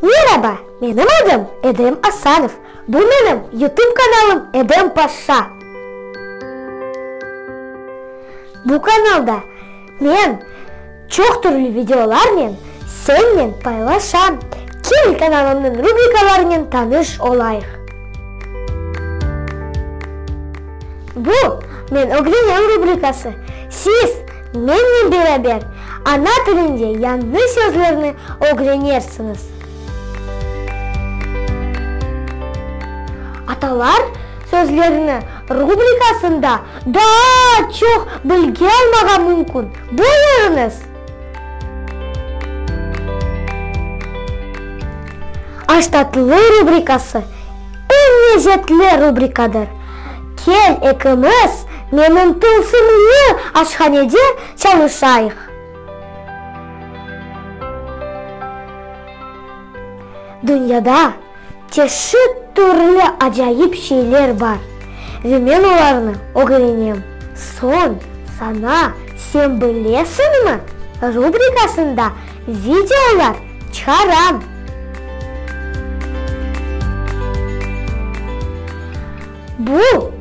Meraba, menim adım Edem Asanov. Bu menim YouTube kanalım Edem Paşa. Bu kanalda men çoq türlü videolarnen sennen paylaşam. Kel kanalımnıñ rubrikalarınen tanış olayıq. Bu, Men ögrenem rubrikası. Siz mennen beraber ana tilinde yañı sözlerni ögrenersiñiz. Atalar sözlerini rubrikasında daa çoq bilgi almağa mümkün. Buyurıñız! Aş tatlı rubrikası eñ lezetli rubrikadır. Kel ekimiz menim tılsımlı aşhanede çalışayıq. Dünyada çeşit türlü acayip şeyler bar ve men olarnı ögrenem. Soñ saña Sen bilesiñmi? rubrikasında videolar çıqaram. Bu,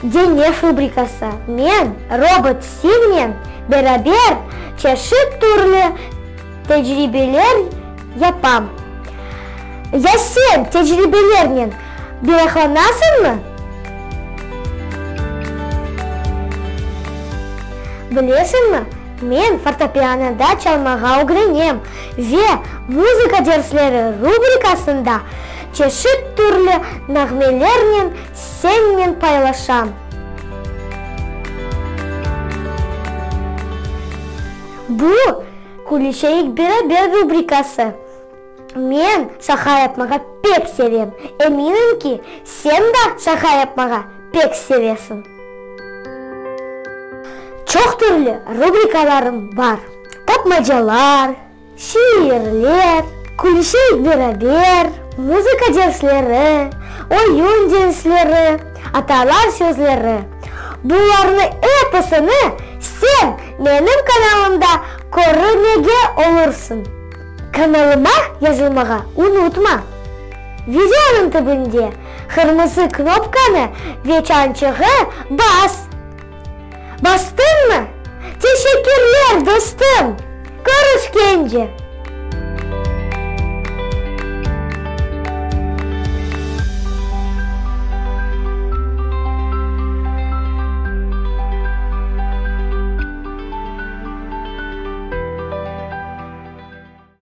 Deñev rubrikası. Men robot Sivnen beraber çeşit türlü tecribeler yapam. Ya sen tecribelernen meraqlanasıñmı? Bilesiñmi, men fortepianoda çalmağa ögrenem ve Muzıka dersleri rubrikasında çeşit türlü nağmelernen sennen paylaşam. Bu, Külüşeyik beraber rubrikası. Men şaqa yapmağa pek sevem. Eminim ki, sen da şaqa yapmağa pek sevesiñ. Çoq türlü rubrikalarım bar. Tapmacalar, Şiirler, Külüşeyik beraber, muzıka dersleri, oyun dersleri, atalar sözleri. Bularnı episini sen menim kanalımda körmege olursıñ. Kanalıma yazılmağa unutma. Videonıñ tübünde qırmızı knopkanı ve çançığı bas. Bastıñmı? Teşekkürler, dostum! Körüşkence!